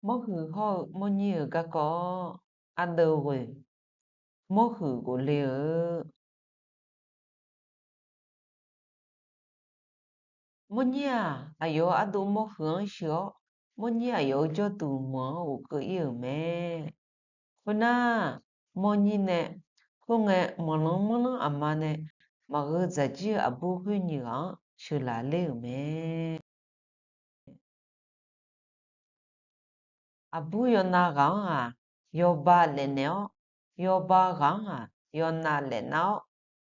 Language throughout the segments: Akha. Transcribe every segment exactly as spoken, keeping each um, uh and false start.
Mawrhuiq hawr-eu mawrnyir-euq garkawv-awr, ardeuv ghoe mawrhuiq ghofle-eu. Mawrnyir-aq, aqyawf-euq ardov mawrhuiq-anr sheuq-awr, mawrnyir aqyawf-euq jawrduq meuq-anr ghofkeuv ir-euq mae. Khoernar, mawrnyir nae khoerngae manqlanr manrlanr aqma nae maqgheu dzaqjir-eu aqbur khoer nyiq ghaq-anr sheuqlaf ler-euq mae. Aqbur yawnav ghaq-anr-aq, yawba laefnaeq-awr, yawba ghaq-anr-aq, yawnav laefnav-awr,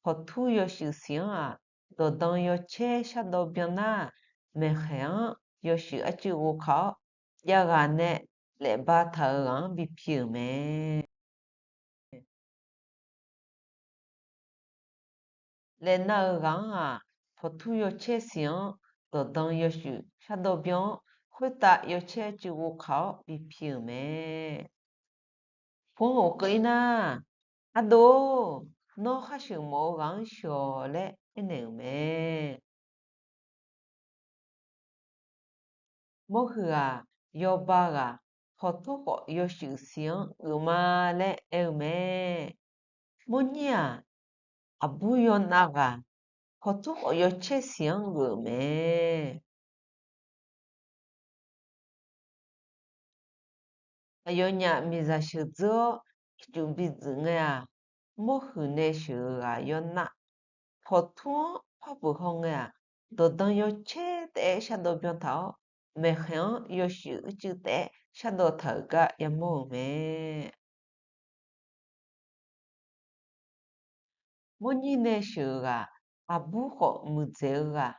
pawqtur yawshuif siq-anr-aq, dawqdan yawcaer shardawv byan nar, maeqkhaeq-anr yawshuif arcuiv ghovkaq-awr, javghaq nae laefba taq-euq ghaq-anr bipi-euq mae. Laefnav-euq ghaq-anr-aq, pawqtur yawcaer siq-anr, dawqdan yawshuif shardawv byan-awr, khoertav yawcaer arcuiv ghovkaq-awr bipi-euq mae. Pu-anr ghofkeuv ir nar, Ardov-or, nawr khar sheuq mawf-eu ghaq-anr sheuq-awq laer aernaeq-euq mae. Mawrhuiq-aq, yawba ghaq pawqtur khawf yawshuif siq-anr geufma laer aer-eu mae. Mawrnyir-aq, aqbur yawnav ghaq pawqtur khawf yawcaer siq-anr geuf-euq mae. Aqyawfnyaf miqzaq sheuqdzeur-awr ircuf bi dzuif ngae-aq, mawrhuiq nae sheuq-eu ghaq yawnav pawqtur-anr par peuq haw ngae-aq, dawqdan yawcaer taef-aer shardawv byan taq-awr, maeqkhaeq-anr yawshuif ircuiv taef-aer shardawv taq-euq gar yamawr-euq mae. Mawrnyir nae sheuq-eu ghaq, aqbur khawf muiqdzaeq-eu ghaq,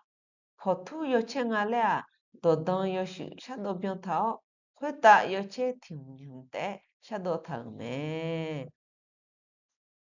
pawqtur yawcaer nga laer-aq, dawqdan yawshuif shardawv byan taq-awr, khoertav yawcaer tiq hmq nyiq hmq taef-aer shardawv taq-euq mae.